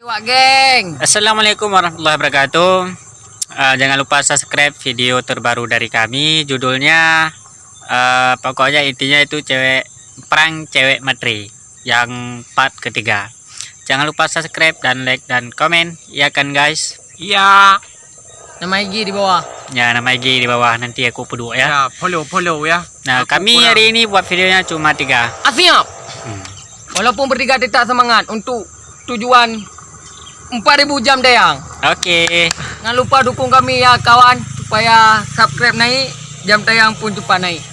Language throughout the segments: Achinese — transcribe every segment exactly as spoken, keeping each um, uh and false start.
Wak geng. Assalamualaikum warahmatullahi wabarakatuh. Ah, jangan lupa subscribe video terbaru dari kami. Judulnya, ah, pokoknya intinya itu cewek, prank cewek matre yang part ketiga. Jangan lupa subscribe dan like dan komen, ya kan, guys? Iya. Nama I G di bawah. Ya, nama I G di bawah. Nanti aku peuduek, ya. Ya, follow, follow, ya. Nah, aku kami kurang. Hari ini buat videonya cuma tiga. Ah, siap. Hmm. Walaupun bertiga, tetap semangat untuk tujuan empat ribu jam tayang. Oke. Jangan lupa dukung kami, ya kawan, supaya subscribe naik, jam tayang pun cepat naik.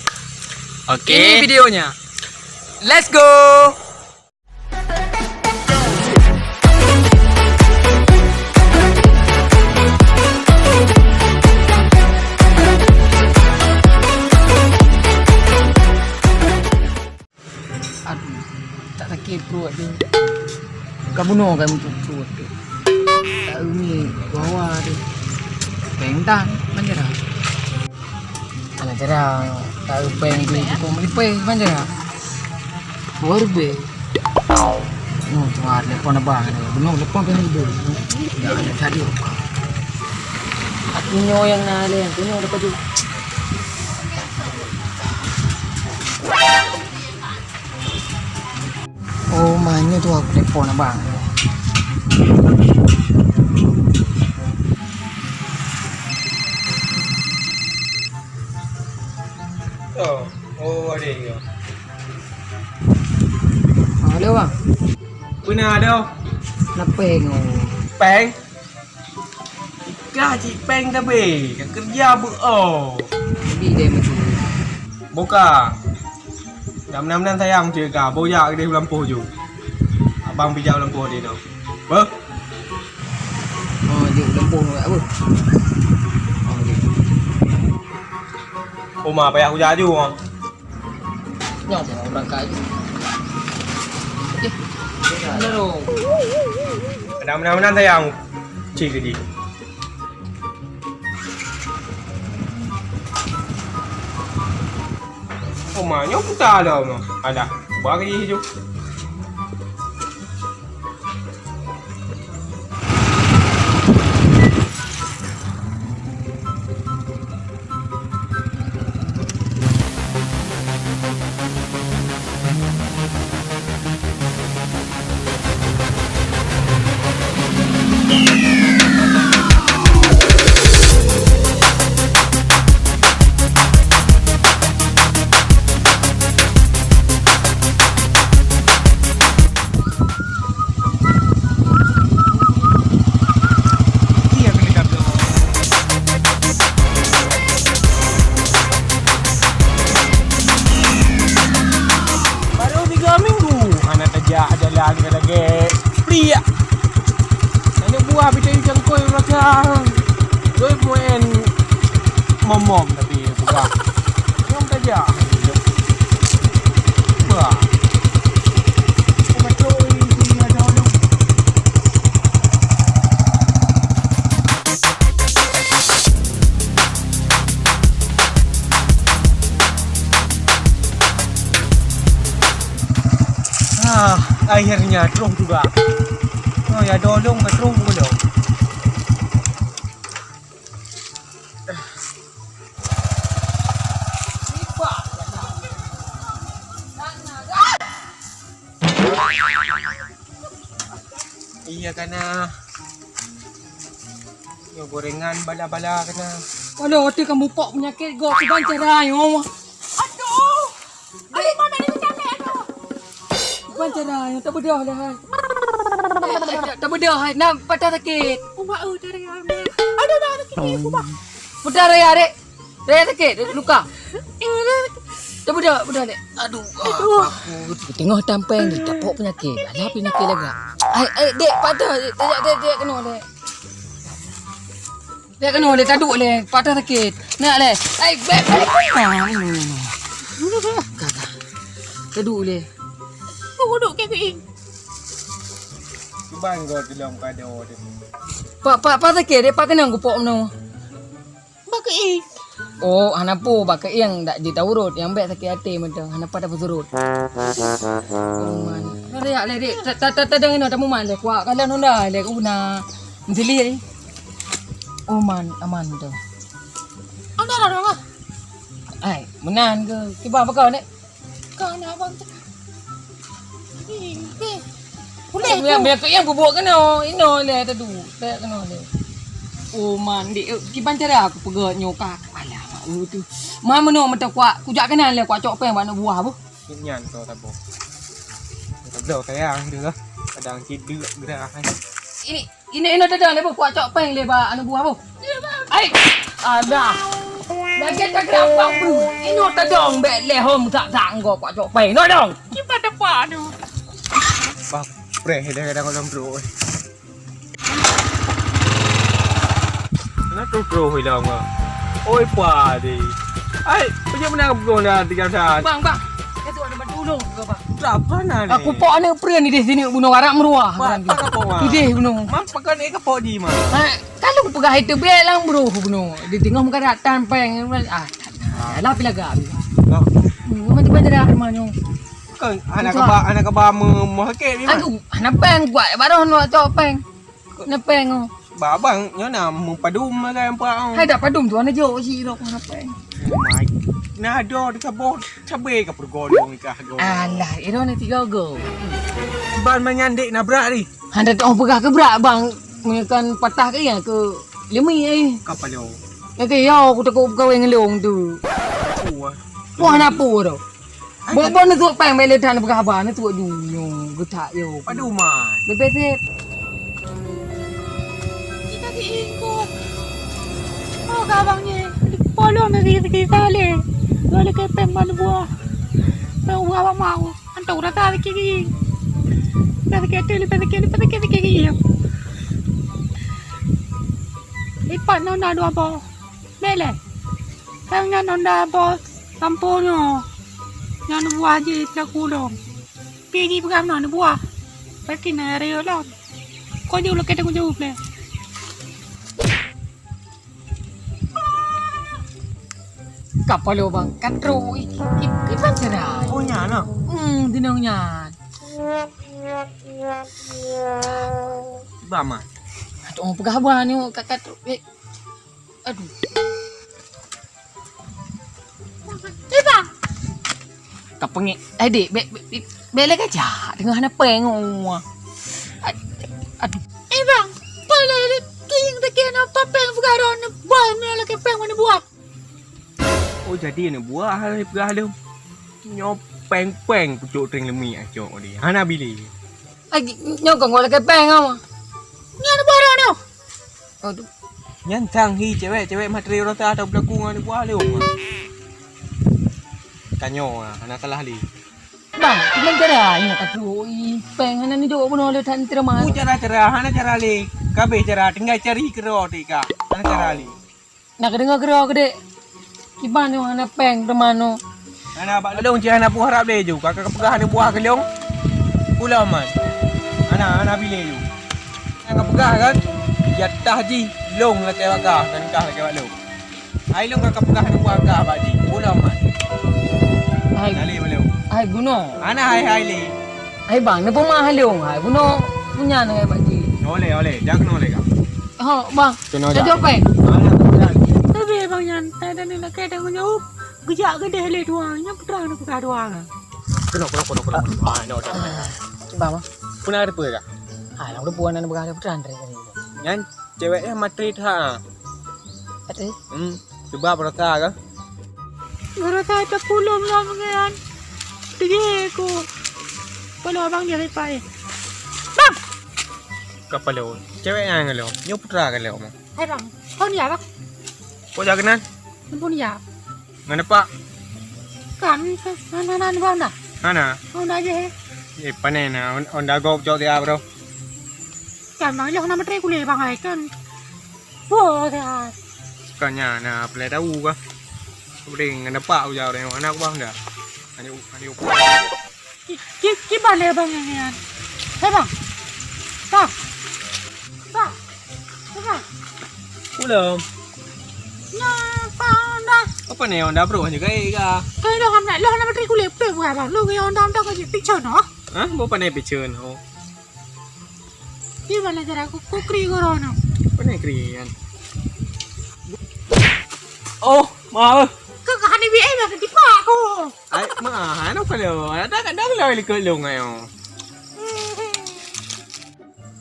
Oke. Ini videonya. Let's go. Aduh, tak sakit perut tu. Ka bunoe ka muncul perut tu. Tak umi bawa tu. Peng tan, mana dah? Mana cara? Tak ada peng tu, tu pun beli peng, mana cara? Dua ribu. Oh, tuan, telepon abang tu. Bunoe telepon kan itu. Dah ada tadi. Aku nyoe yang nak leh, aku nyoe dapat tu. Oh, mana tu aku telepon abang. Oh, oh, ada ya. Halo, bang. Puna ada. Nak peng, oh. Peng? Ikah cik peng tapi, ka kerja bu oh. Bi deh mati. Buka. Dah meunan-meunan sayang cik ka, boyak deh lampu ju. Abang pijak lampu deh no. Beh. Oh, ju lampu no apa? Oh, ju. Oma payah kujak ju. Nyoe mau berangkat. Eh, benar dong. Ada meunan-meunan sayang. Cik tadi. Oh, ma, nyoe puta dah, ma. Ada. Bagi tu. Baru tiga minggu hana tajak jalan lagèe pliak. Aneuk buah pih tayue cangkôi belakang. Doi peumaén momom tapi. Buka. Nyang tajak. Wah. Betul ini ada orang. Ah, akhirnya trôh juga. Oh, ya dolong ke trôh belum? Iya kana. Yo gorengan bala-bala kana. Waduh, otak kamu pok penyakit gok kiban cara yo. Aduh. Aduh, mana ni macam ni, aduh. Bukan cara yang tak bedah dah, hai. Eh, eh, tak, tak bedah, hai. Nak patah sakit. Umak, eh, dari mana? Aduh, dah sakit, eh, umak. Putar raya, dek. Raya sakit, luka. Eh, dah sakit. Tak bedah, bedah, dek. Aduh, ah, aduh. Aku tengok tampeng ni, tak pok penyakit. Alah penyakit lagak. Ai, ai, dek, patah, dek, dek, dek, dek, kena, dek. Dek kena lé, taduk lé, patah sakit. Nak lé. Ai, beb, beb. Ah, ni, ni, ni. Ka, ka. Taduk lé. Duduk ke, ke, eh. Cuba engkau dalam keadaan dia. Pak, pak, pak sakit, dek, pak kenang kupok meno. Bak ke, eh. Oh, hana peue bak keuieng dak jitawurot, nyang bèk sakét até mantong, hana pat tapeusurot. Oh, man. Nyoe lé, lé, dek. Ta, ta, ta, tadong inoe tamumat lé, kuak kalon honda lé, ku na meusili. Oh, man, aman tu. Honda dah, dah, dah. Ai, meunan ke? Kiban pakon, Nek? Ka na abang cakap. Ih, ih. Uleh tu. Biar, biar keuieng peubuet keunoe. Inoe lé tadu. Teuh keunoe lé. Oh, man, dek, eh, kiban cara aku peugah nyoe ka. Alamak, oh, tu. Man, meunoe meuta kuak. Kujak keunan lé kuak cok péng bak aneuk buah bu. Nyan tu tabo. Tabo sayang tu lah. Kadang cit deuk gerah. Ini Inoe, inoe tadong lé bu, kuak cok péng lé bak aneuk buah bu. Ai, alah. Lagèe tageurampang bu. Inoe tadong bèk lé hom sak-sak engko kuak cok péng. Inoe dong. Kiban dapat tu. Bang, preh dah kadang dalam truk. Nah, truk-truk hilang ah. Oi, padi. Ai, peujeuet meunan beudôh dah tiga saat. Bang, bang. Ka tu ada bantu ulôn ke, bang? Berapa nah ni? Aku pok aneuk preuen di sini bunoe arak meuruah. Bang, tak apa, bang. Idéh bunoe. Mam, pakai ni ke pok di, Mam? Ha, kalau peugah itu bèk lang bro bunoe. Di tengah muka datang péng. Ah, alah pih lagak. Bang. Hmm, macam mana dah rumah nyoe? Kan anak kaba, anak kaba me-, meuhakét ni, Mam. Aku, anak péng kuat baroh nak cok péng. Nepeng oh. Ba abang nyoe na meupadum makai empat oh. Hai dak padum tu aneuk jok cit rot nepeng. Oh my. Na do di kaboh cabe ka peureugoe nikah go. Alah, iro ni tiga go. Ban manyan dek nabrak ni. Hana teuh peugah keu brak bang, meunyoe kan patah ke ya ke limi eh. Kapalo. Ya ke yo aku takut kawin ngelong tu. Wah. Wah na pu tu. Bok-bok neutuek péng, bèk lé that neupeugah haba, neutuek dunoe, geutak yo. Padum man. Bebet sép. Kita diingkuk. Oh, gabang ni. Polong dari segi saleh. Dua lé kepeng ban buah. Ban buah bak mau. Antau rata sikit gigi. Rata sikit tu, rata sikit, rata sikit, sikit gigi. Lipat nona dua boh. Bèk lé. Kan nyan honda bos kampung nyoe. Nyan buah jih pelaku lom. Pi jipeugah meunan buah. Berarti na rayeuk lom. Ko jeuet ulôn keu tanggung jaweueb lé. Kapalo bang, ka trok i, i, i, i, pancera. Oh, nyan nah. Hmm, dinong nyan. Ba man. Aduh, peugah haba ni, ka, ka trok. Eh. Aduh. Eh, bang. Ka pengek. Eh, dek, bèk, bèk, bèk, bèk lé kajak. Teungoh hana péng, oh. Ad-, aduh. Eh, bang. Pala lé king teuke na papéng peugah droeneuh bang, na lakèe péng mana buah. Oh, jadi aneuk buah hana peugah lom. Nyoe péng-péng pucok teueng leumik acok di. Hana bili. Ai, nyoe kon lakèe péng, oh. Nyan buah droeneuh. Aduh. Nyan sang hi cewek, cewek matre rasa atau belaku ngon buah lé oma. Tanyoe ah, hana salah lé. Bang, kiban cara nyoe ka trok i péng hana neujok bunoe lé that terima. Ku cara-cara, hana cara lé. Kabeh cara, tinggai cari keudroe teuka. Hana cara lé. Na kadeungoe keudroe keudéh. Kiban nyoe hana péng teuma nyoe. Hana bak lôn cit hana peue harab lé ju. Ka, ka peugah aneuk buah keu lôn. Pula man. Hana, hana bilé ju. Nyang ka peugah kan, jatah jih lôn lakèe bak kah, kan kah lakèe bak lôn. Hai lôn ka, ka peugah aneuk buah kah bak jih. Pula man. Hai. Hana lé bak lôn. Hai bunoe. Hana hai-hai lé. Hai bang, neupeumah hai lôn. Hai bunoe. Punya nanggai bak jih. Oleh, oleh. Jangan kena oleh kah. Ho, bang. Kena dah. Tapi bang nyan, tak ada ni nak kena tanggung jawab. Geujak geudeh lé dua, nyan putra na peugah dua ka. Kena, kena, kena, kena. Ah, no, dah. Bang, bang. Puna ada peue ka? Ah, lam depan na peugah ada putra dari tadi. Nyan cewek eh matre that. Matre? Hmm, cuba berasa ka? Berasa tak pulom lah mengan. Tegi aku. Kalau abang dia lepai. Bang! Kapalo. Cewek nyan ka lom. Nyoe putra ka lom. Hai bang, phôn ya bang? Kok jak keunan? Phôn ya. Ngon apak? Kan, kan, kan, kan, bang dah. Mana? Phôn aja. Eh, panen na. On-, onda gop cok tiap bro. Kan bang, yoh nama teri kulih bang ai kan. Wah, dah. Kan nya na, pelai tahu kah? Beri ngon apak ujar orang anak bang dah. Hanya, hanya Ki, ki, kiban lé bang nyan? Hei bang. Bang. Bang. Hei bang. Ulôn. Nyan bang dah. Pane Honda bro juga eh ga. Kau dah hana, lo hana matrikulasi pun bukan bang. Lo kau Honda Honda kau jadi picture no. Hah? Bo pane picture no. Di mana cara aku kukri corona. Pane krian. Oh, maaf. Kau kah ni biar dah tipa aku. Ai, maaf, anu kalau ada kadang lah likot long ayo.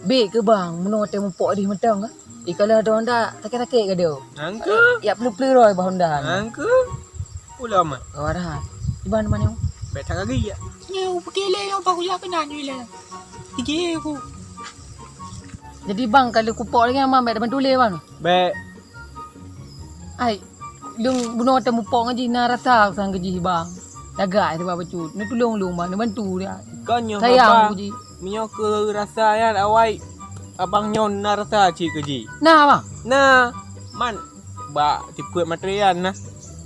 Bèk keu bang, meunoe teuh mupok dih mantong ka. Ih, kalau ada Honda, sakét-sakét ka dia. Angke. Yak peuleu-peuleu roh bah Honda. Angke. Pula amat. Kau dah. Iban mana? Bèk tak lagi ya. Ni upekele yang baru ya kena ni lah. Tiga aku. Jadi bang, kalau kupok lagi aman bèk bantu lé bang. Bèk. Ai, lôn bunoe teuh mupok ngon jih na rasa sang keu jih bang. Lagak sabab bacut. Neutulông lôn bang, neubantu dia. Kon nyoe sayang abang. Keu jih. Meunyoe keu rasa nyan awai abang nyoe na rasa cit keu jih. Na bang. Na. Man bak tipeue materian na.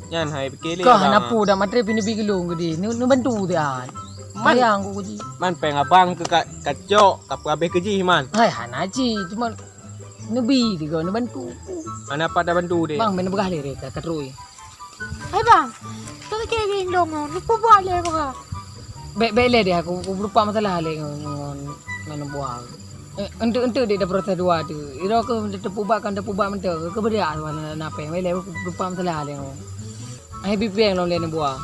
Nyan hai pike lé. Kah abang. Napu dak materi pih neubi geulong gede. Neubantu dia. Man. Sayang ku keu jih. Man pèng abang keu ka, kacok, ka peuhabéh keu jih man. Hai hana cit, cuma neubi tiga neubantu. Hana pat dak bantu deh. Bang, main peugah lé deh ka, ka trôi. Hai bang, tu keu geng dong, ni peugah lé peugah. Bèk, bèk lé deh aku, aku berupa masalah lé ngon, ngon, ngon buah. Eh, enteuk-enteuk dek dah proses dua tu. Iro ke teupubat kan teupubat mantong. Ke beda tu na, na pèng. Bèk lé berupa masalah lé ngon. Hai bipeng lom lé neubuah.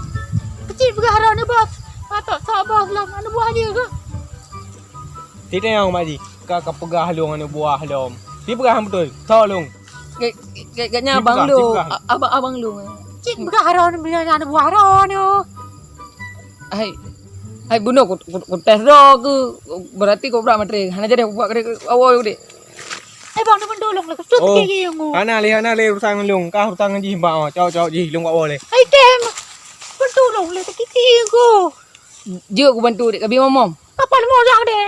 Kecil peugah ro ni bos. Patok sok bos lom anu buah je ke? Tidak yang mak ji. Ka, ka peugah lom anu buah lom. Di peugah betul. Sok lom. Gak, gak, gak nyabang lu. Abang, abang lu. Cik peugah ro ni anu buah ro ni. Hai. Hai bunoe ku, ku, ku tes droe ke. Berarti kau berat materi. Hana jadi buat kerja awal dek. Hai bang, ni mentulung lah. Cut oh, kiri yang ku. Hana lé, hana lé urusan ngon lôn. Kah urusan ngon jih bang. Cok, cok jih lôn buat awal lé. Hai tem. Mentulung lah sakit ku. Jeuet ku bantu dek kabi momom. Apa mau jak deh?